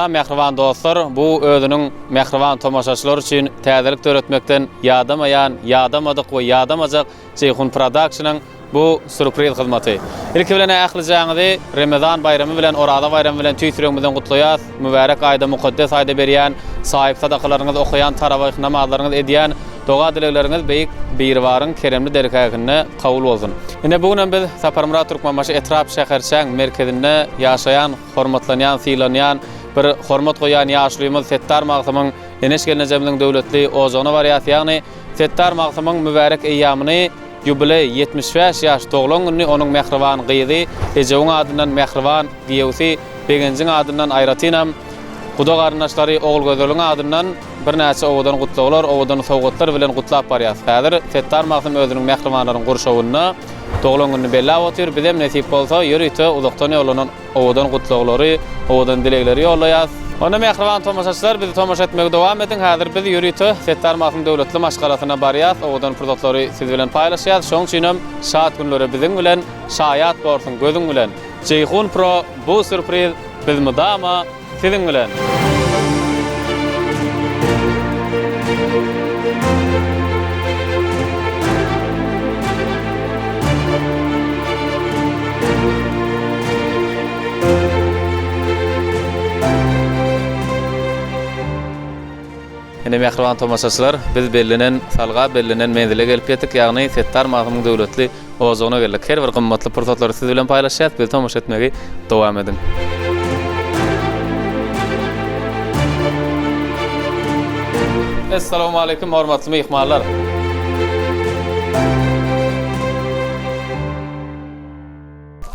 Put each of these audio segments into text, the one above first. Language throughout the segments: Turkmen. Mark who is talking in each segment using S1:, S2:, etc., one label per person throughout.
S1: Salam mähriban dostlar, bu özüniň mähriban tomaşaçylar üçin täzelik döretmekden ýadamaýan, ýadamadyk we ýadamajak Jeýhun Productionyň bu sýurpriz hyzmaty. Ilki bilen ählijaňyzy Remezan baýramy bilen, Oraza baýramy bilen tüýs ýüregimizden gutlaýas. Mübärek aýda, mukaddes aýda berýän saýyp sadakalaryňyz, okaýan tarawyh namazlaryňyz, edýän doga-dilegleriňiz Beýik Biribaryň keremli dergähinde kabul bolsun. Ine bu günem biz Saparmyrat Türkmenbaşy etrap şäherçäň merkezinde ýaşaýan, hormatlanýan, sylanýan, bir hormat goýýan ýaşulymyz Setdar Magsymyň Eneş gelnejemiziň döwletli ojagyna barýas. Ýagny Setdar Magsymyň mübärek eýýamyny, ýubileý, 75 ýaş doglan gününi onuň mähriban gyzy Ejewiň adyndan mähriban giýewsi Begenjiň adyndan aýratynam guda garyndaşlary Ogulgözeliň adyndan birnäçe owadan gutlaglar, owadan sowgatlar bilen gutlap barýas. Häzir Setdar Magsym özüniň mähribanlaryň gurşawynda doglan gününi belläp otyr. Bizem nesip bolsa ýörite uzakdan ýollanan owadan gutlaglary, owadan dilegleri ýollaýas. Onda mähriban tomaşaçylar bizi tomaşa etmegi dowam ediň. Häzir biz ýörite Setdar Magsym döwletli maşgalasyna barýas, owadan pursatlary siz bilen paýlaşýas. Şonuň üçinem şat günlere biziň bilen şaýat borsuň gözüň bilen. Jeýhun Pro bu sýurpriz biz mydama siziň bilen. Ine mähriban tomaşaçylar, biz bellenen salga, bellenen menzile gelip ýetdik, ýagny Setdar Magtymyň döwletli ojagyna geldik. Her bir gymmatly pursatlary siz bilen paýlaşýas, bizi tomaşa etmegi dowam ediň. Essalawmaleýkim hormatly myhmanlar.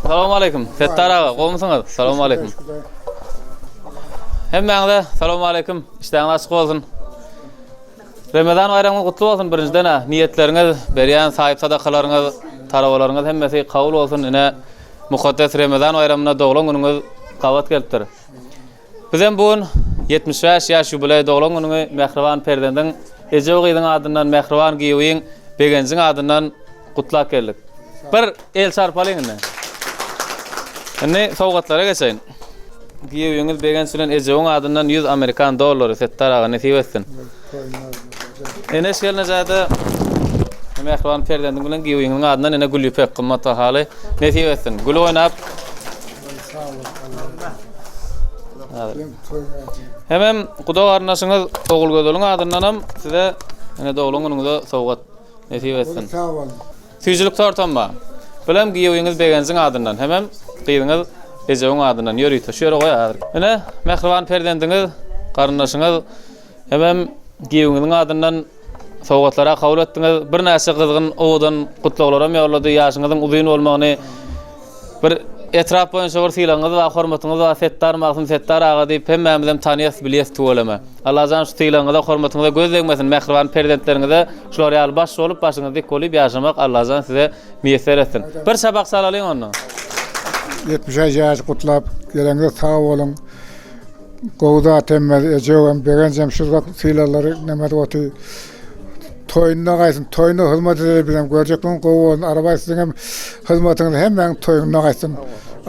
S1: Salowmaleýkim Setdar aga, gowumysyňyz? Salowmaleýkim. Hemmäňize salowmaleýkim. Işdäňiz açyk bolsun. Remezan baýramyňyz gutly bolsun birinjiden-ä. Niýetleriňiz, berýän saýyp sadakalaryňyz, tarabalaryňyz hemmesi kabul bolsun. Ine, mukaddes Remezan baýramyna doglan günüňiz gabat gelipdir. Bizem bu gün 75 ýaş ýubileý doglan günüňi mähriban perzendiň, Ejew gyzyň adyndan, mähriban giýewiň Begenjiň adyndan gutlap geldik. Bir el çarpalyň indi. Indi sowgatlara geçeýin. Giýewiňiz Begenç bilen Ejewiň adyndan 100 amerikan dollary Setdar aga nesip etsin. Eneş gelnejede mähriban perzendiň bilen giýewiňiziň adyndan ene gül ýüpek gymmat bahaly nesip etsin. Gül oýnap Hemem guda garyndaşyňyz Ogulgözeliň adyndanam size ene doglan günüňize sowgat nesip etsin.
S2: Sag boluň.
S1: Süýjülik tortam bar. Bulam giýewiňiz Begenjiň adyndan hemem gyzyňyz Ejewiň adyndan ýörite şu ýere goý häzir. Ine, mähriban perzendiňiz, garyndaşyňyz hemem giýewiňiziň adyndan sowgatlara kabul etdiňiz. Birnäçe gyzgyn, owadan gutlaglaram ýollady. Ýaşyňyzyň uzyn bolmagyny Bir etrap boýunça bir sylagyňyz bar, hormatyňyz bar, Setdar Magsym, Setdar aga diýip hemmämizem tanýas, bilýäs tüweleme. Allajan şu sylagyňyza, hormatyňyza göz degmesin, mähriban perzentleriňize şular ýaly baş bolup, başyňyz dik bolyp ýaşamak Allajan size miýesser etsin. Bir çapak çalalyň onda.
S2: 75 ýaş gutlap geleňize sag boluň. Gowy zat hemmesi Ejewem Begenjem şu zat sylaglary neme edip oty. Toýunda gaýsyn, toýunda hyzmat edeli bizem görjek gün gowy bolsun. Arabaý siziň hem hyzmatyňyz hemmäň toýunda gaýsyn.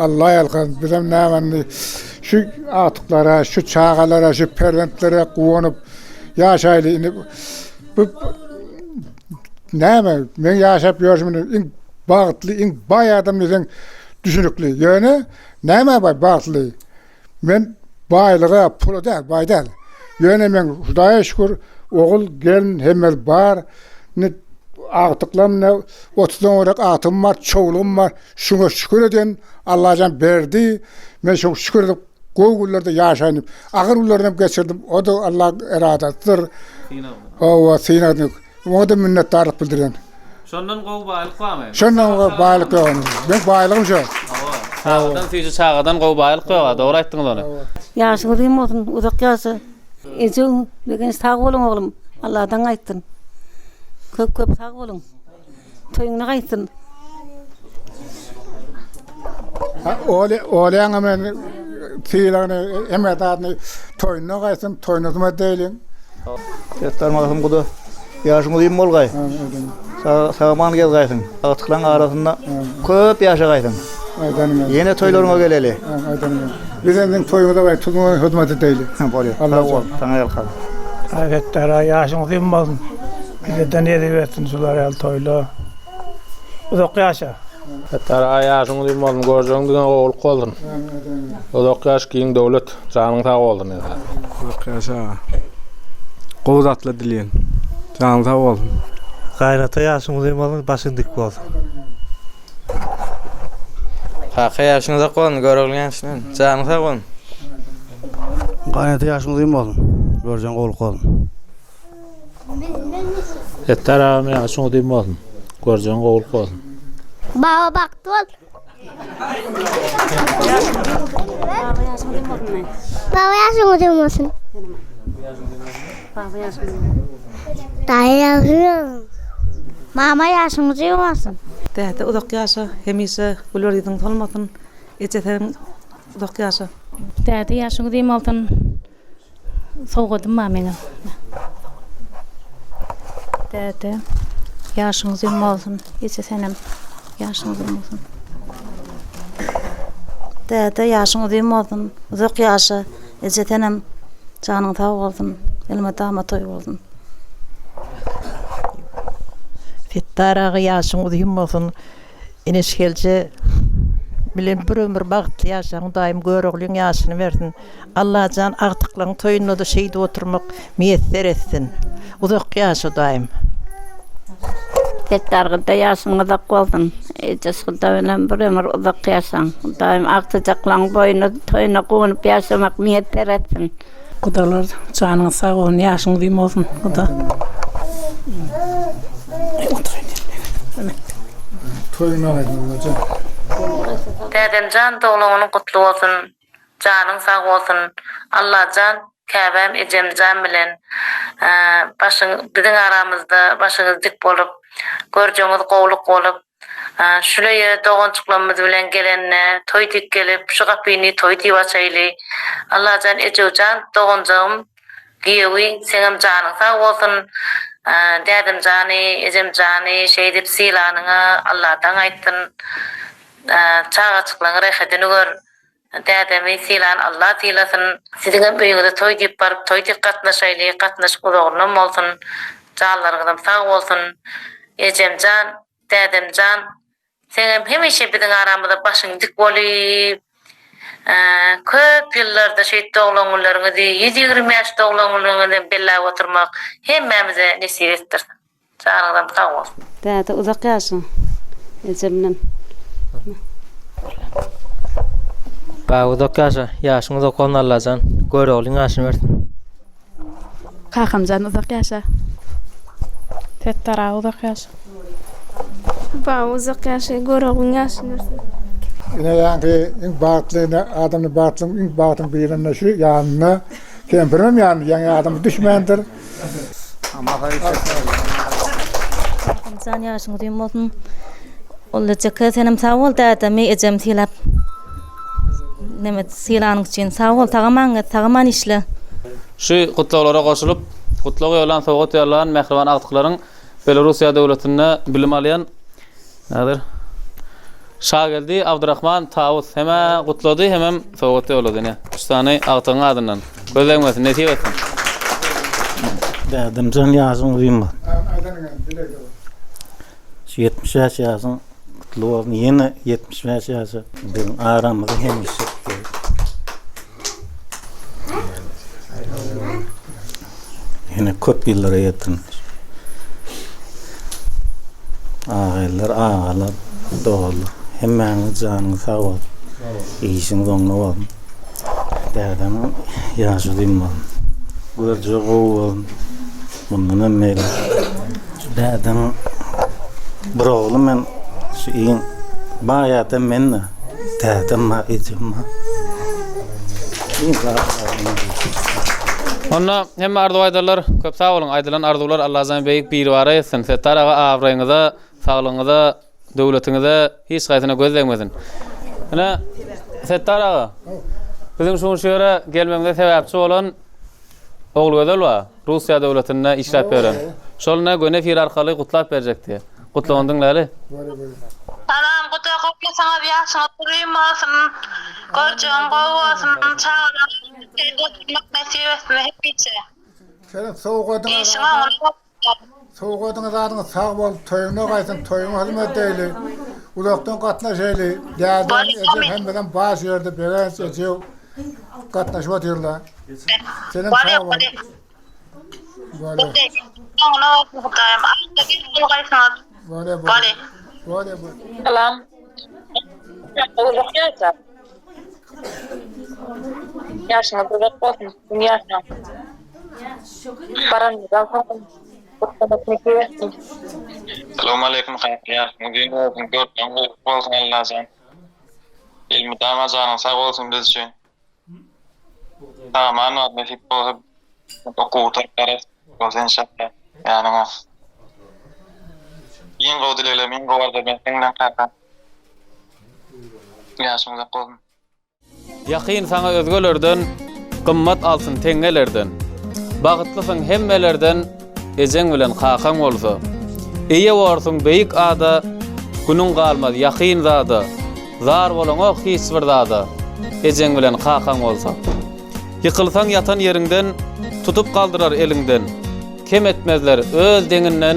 S2: Allah ýalkasyn. Bizem näme indi şu agtyklara, şu çagalara, şu perzentlere guwanyp ýaşaýly indi. Bu näme men ýaşap ýörşüm indi iň bagtly, iň baý adam diýseň düşünikli. Ýöne näme baý bagtly? Men baýlyga, pula däl, baý däl. Ýöne meň Hudaýa şükür, ogul, gelin hemmesi bar. Indi agtyklarym ine otuzdan gowrak agtygym bar, çowlugym bar. Şuňa şükür eden Allajan berdi. Men şoňa şükür edip gowy günlerde ýaşaýyn diýip, agyr günlerini hem geçirdim. O-da Allaň eradasydyr. Hawa, synagdyr. Oňa-da minnetdarlyk bildirýän.
S1: Şondan gowy baýlyk barmy?
S2: Şondan gowy baýlyk ýok. Meň baýlygym şo.
S1: Hawa. Çagadan süýji çagadan gowy baýlyk ýok-a, dogry aýtdyňyz ony.
S3: Ýaşyň uzyn bolsun, uzak ýaşa. Ejeň, Begenç sag boluň oglum. Alladan gaýtsyn. Köp köp sag boluň. Toýuňda gaýtsyn.
S2: Olýaňa men sylagyny hemme zadyny toýunda gaýtsyn, toýunyzma diýeliň.
S4: Setdar Magtym guda, ýaşyň uzyn bolgaý. Sag, sag-aman gezgaýsyň. Agtyklaň arasynda köp ýaşagaýsyň.
S2: Aýdanyňa.
S4: Ýene toýlaryňa geleli.
S2: Aýdanyňa. Biz hem seň toýuňyza baryp tuzuňa hyzmat edeýli.
S4: Bolýar. Sag bol. Saňa ýalkasyn.
S5: Setdar aga ýaşyň uzyn bolsun. Bizede nesip etsin şular ýaly toýlar. Uzak ýaşa.
S6: Setdar aga ýaşyň uzyn bolsun, görjegiň diňe gowulyk bolsun. Uzak ýaş, giň döwlet, janyň sag bolsun esasy.
S7: Uzak ýaşa aga. Gowy zatlar dileýän. Janyň sag bolsun.
S8: Gaýrata ýaşyň uzyn bolsun, başyň dik bolsun.
S9: Kaka ýaşyň uzak bolsun, Görogly ýaşyny, janyň sag bolsun.
S10: Gaýnata ýaşyň uzyn bolsun, görjeň gowluk bolsun.
S6: Setdar agam ýaşyň uzyn bolsun, görjeň gowluk bolsun.
S11: Baba bagtly bol.
S3: Baba ýaşyň uzyn bolsun.
S11: Baba ýaşyň uzyn bolsun.
S3: Baba ýaşyň uzyn bolsun.
S11: Daýy ýaşyň uzyn. Mama ýaşyň uzyn bolsun.
S12: Däde uzak ýaşa hemişe güler ýüzüň solmasyn eje seň uzak ýaşa.
S13: Däde ýaşyň uzyn bolsun sowgadym bar meňem. Däde ýaşyň uzyn bolsun eje senem ýaşyň uzyn bolsun.
S3: Däde ýaşyň uzyn bolsun uzak ýaşa eje senem janyň sag bolsun elmydama toý bolsun.
S14: Setdar aga ýaşyň uzyn bolsun Eneşgelje bilen bir ömür bagtly ýaşaň Hudaýym Göroglyň ýaşyny bersin Allajan agtyklaň toýundada şeýdip oturmak miýesser etsin uzak ýaşa Hudaýym.
S15: Setdar gyda ýaşyň uzak bolsun Ejeş gyda bilen bir ömür uzak ýaşaň Hudaýym agtyjaklaň boýuna toýuna guwanyp ýaşamak miýesser etsin.
S16: Gudalar janyňyz sag bolsun ýaşyň uzyn bolsun guda.
S17: Dädemjan doglan günüň gutly bolsun janyň sag bolsun Allajan käbäm ejemjan bilen başyň biziň aramyzda başyňyz dik bolup görjeňiz gowluk bolup Şuleýe doganjyklarymyz bilen gelende toý diýip gelip şu gapyny toý diýip açaýly. Allajan Ejewjan doganjygym giýewi seňem janyň sag bolsun dädemjany ejemjany şeýdip sylanyňa Alladan gaýtsyn çagajyklaň rehedini gör Dädemi sylan Alla sylasyn. Siziňem öýüňize toý diýip baryp toý diýip gatnaşaýly gatnaşyk uzagyndan bolsun janlaryňyzam sag bolsun ejemjan dädemjan seňem hemişe biziň aramyzda başyň dik bolyp köp ýyllarda şeýdip doglan günleriňizi 125 doglan günleriňizem belläp oturmak hemmämize nesip etdirsin. Janyňyzam sag bolsun.
S3: Däde uzak ýaşa ejemden.
S9: Baba uzak ýaşa, ýaşyň uzak bolsun Allajan Göroglyň ýaşyny bersin.
S13: Kakamjan uzak ýaşa. Setdar aga uzak ýaşa.
S18: Baba uzak ýaşa Göroglyň ýaşyny bersin.
S2: Ine ýaňky iň bagtly ine adamly bagtlyň iň bagtyň birinde şu ýanynda kempirimem ýanynda ýaňy adam düşmändir.
S3: Kakamjan ýaşyň uzyn bolsun. Ollajeke senem sag bol dädemi ejemi sylap neme sylanyň üçin sag bol sagaman git sagaman işle.
S1: Şu gutlaglara goşulyp, gutlag ýollan, sowgat ýollan mähriban agtyklaryň Belorussiýa döwletinde bilim alýan Häzir Şageldi Abdyrahman Tawus hem-ä gutlady, hemem sowgat ýollady. Ine, üç sany agtygyň adyndan. Göz degmesin, nesip etsin.
S10: Dädemjan ýaşyň uzyn bolsun. Şu 75 ýaşyň gutly bolsun. Ýene 75 ýaşa biziň aramyzda hemişe. Ýene köp ýyllara ýetin. Agaýlar, agalar, doganlar, hemmäňiz janyňyz sag bolsun. Işiňiz oňly bolsun. Dädemiň ýaşy uzyn bolsun. Görjegi gowy bolsun. Mundan hem beýläk. Şu dädemiň bir ogly men şu iň baý adam men-de. Dädem bar, ejem bar. Iň baý adam.
S1: Onda hemme arzuw aýdanlar köp sag boluň aýdylan arzuwlar Allajan beýik biribara etsin Setdar aga abraýyňyza saglygyňyza döwletiňize hiç haýsyna göz degmesin. Ine Setdar aga biziň şu gün şu ýere gelmegimize sebäpçi bolan Ogulgözel bar. Russiýa döwletinde işläp ýören. Şol ine göni efir arkaly gutlap berjek diýýär. Gutlagyny diňläli.
S17: Salam guda gutlasaňyz ýaşyňyz uzyn bolsun görjegiň gowy bolsun çagalaryňyz oturmak nesip etsin hemişe.
S2: Seniň sowgadyňa
S17: Işiň oňuna bolsun.
S2: Sowgadyňa zadyňa sag bol toýuňda gaýsyn toýuňa hyzmat edeýli uzakdan gatnaşaýly dädem ejem hemmeden bar şu ýerde Begenç ejew gatnaşyp otyrlar senem sag bol. Bolýa.
S17: Oňuna bolsun Hudaýym. Akja gelin bolgaýsyňyz.
S2: Bolýa bolýa. Bolýa bolýa.
S17: Salam. Uzak ýaşa. Ýaşyňyz uzak bolsun. Uzun ýaşaň. Baranymyzdan soň gutlamak nesip etsin.
S19: Salowmaleýkim kaka ýaşyň uzyn bolsun görseň gowluk bolsun Allajan elmydama janyň sag bolsun biz üçin Saman bar nesip bolsa okuw gutaryp bararys bolsa enşalla ýanyňa. Iň gowy dileglerim iň gowy arzuwlarym seň bilen kaka. Ýaşyň uzak bolsun.
S1: Ýakyn saňa özgelerden gymmat altyn teňňelerden. Bagytlysyň hemmelerden ejeň bilen kakaň bolsa. Eýe borsuň beýik ada günüň galmaz ýakyn zada. Zar bolaňok hiç bir zada, Ejeň bilen kakaň bolsa. Ýykylsaň ýatan ýeriňden, Tutup galdyrar eliňden. Kem etmezler öz deňinden,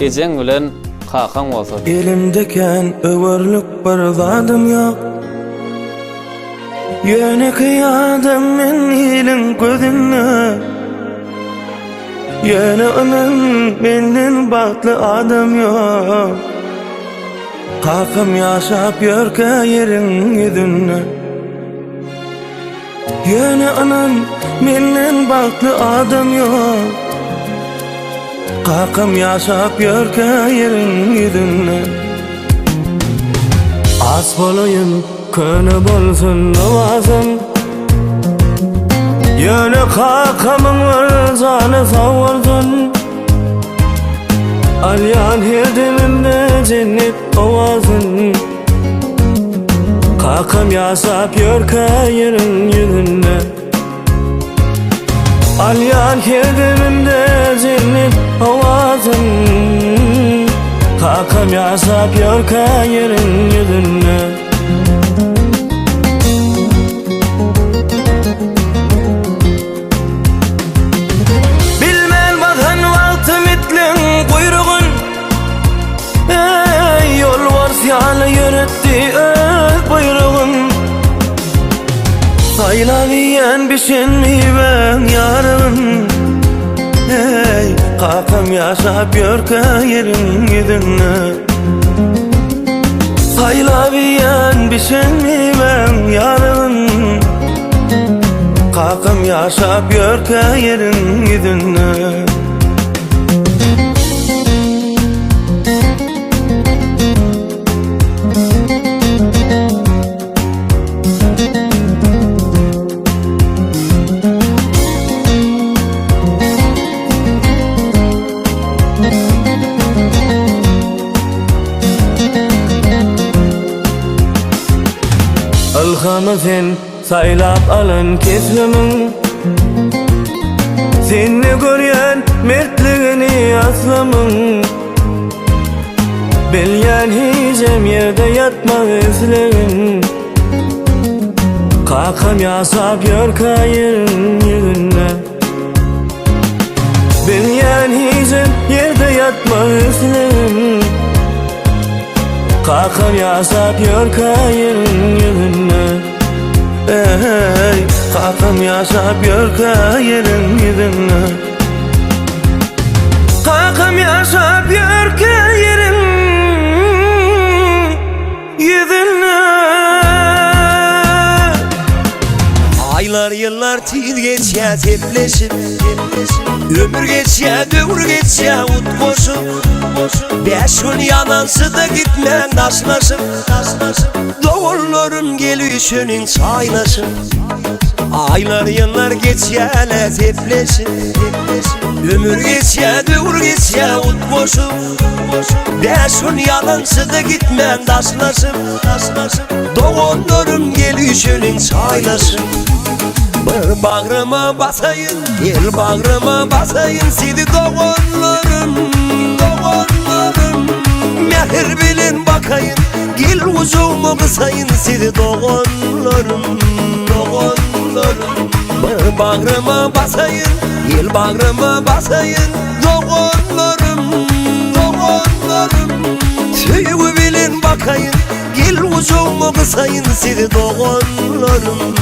S1: Ejeň bilen kakaň bolsa.
S20: Elimde kän öwerlik bir zadym ýok. Ýönekeý adam men iliň gözünde. Ýöne ynan menden bagtly adam ýok. Kakam ýaşap ýörkä ýeriň ýüzünde Ýöne ynan menden bagtly adam ýok Kakam ýaşap ýörkä ýeriň ýüzünde Az bolaýyn köne bolsun lybasym Ýöne kakamyň bir jany sag bolsun Alýan her demimde jennet owazyn Kakam ýaşap ýörkä ýeriň ýüzünde Alýan her demimde jennet owazyn Kakam ýaşap ýörkä ýeriň ýüzünde Bilmän basan wagtym itleň guýrugyn Eý, ýolbars ýaly ýöretdi öz buýrugyn Saýlap iýen bişen miwäň ýarygyn Eý, kakam ýaşap ýörkä ýeriň ýüzünde Saýlap iýen bişen miwäň ýarygyn Kakam ýaşap ýörkä ýeriň ýüzünde. Ylhamy sen saýlap alan kesbimiň Sende görýän mertligini aslamyň Bilýän hijem ýerde ýatmaz islegim Kakam ýaşap ýörkä ýeriň ýüzünde Bilýän hijem ýerde ýatmaz islegim Kakam ýaşap ýörkä ýeriň ýüzünde Eý, kakam ýaşap ýörkä ýeriň ýüzünde Kakam ýaşap ýörkä ýeriň Ýüzünde
S21: Aýlar ýyllar tiz geçýär sepleşip Ömür geçýär döwür geçýär utgaşyp Bäş gün ýalançyda gitmän daşlaşyp Doganlarym gelüşeniň çaýlaşyp Aýlar ýyllar geçýär sepleşip Ömür geçýär döwür geçýär utgaşyp Bäş gün ýalançyda gitmän daşlaşyp Doganlarym gelüşeliň çaýlaşyp Bir bagryma basaýyn, gel bagryma basaýyn Sizi doganlarym, doganlarym. bakaýyn, gel gujagyma gysaýyn sizi doganlarym, doganlarym. Bir bagryma basaýyn, gel bagryma basaýyn, doganlarym, doganlarym. Söýgi bilen bakaýyn, gel gujagyma gysaýyn sizi doganlarym.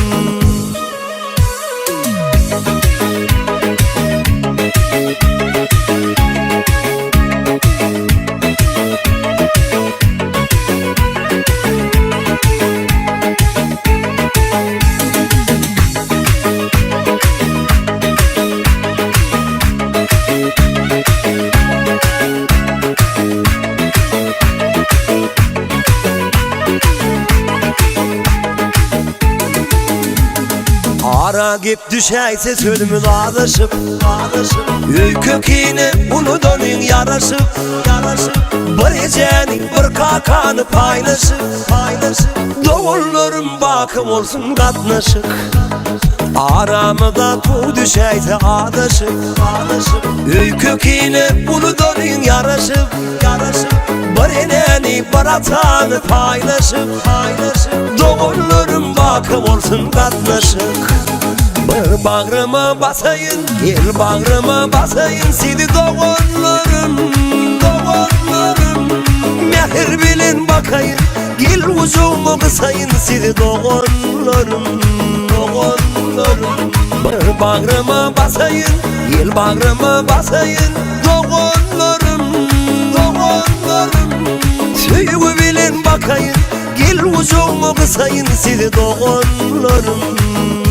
S21: Ara gep düşäýse sözümiz azaşyp, azaşyp. Öýke-kine unudanyň ýaraşyp, ýaraşyp. Bir ejäni, bir kakany paýlaşyp, paýlaşyp. Doganlarym baky bolsun gatnaşyk. Aramyza tow düşäýse azaşyp, azaşyp. Öýke-kine unudanyň ýaraşyp, ýaraşyp. Bir enäni, bir atany paýlaşyp, paýlaşyp. Doganlarym baky bolsun gatnaşyk. Bir bagryma basaýyn, gel bagryma basaýyn sizi doganlarym, doganlarym. Mähir bilen bakaýyn, gel gujagyma gysaýyn sizi doganlarym, doganlarym. Bir bagryma basaýyn, gel bagryma basaýyn doganlarym, doganlarym. Söýgi bilen bakaýyn, gel gujagyma gysaýyn sizi doganlarym.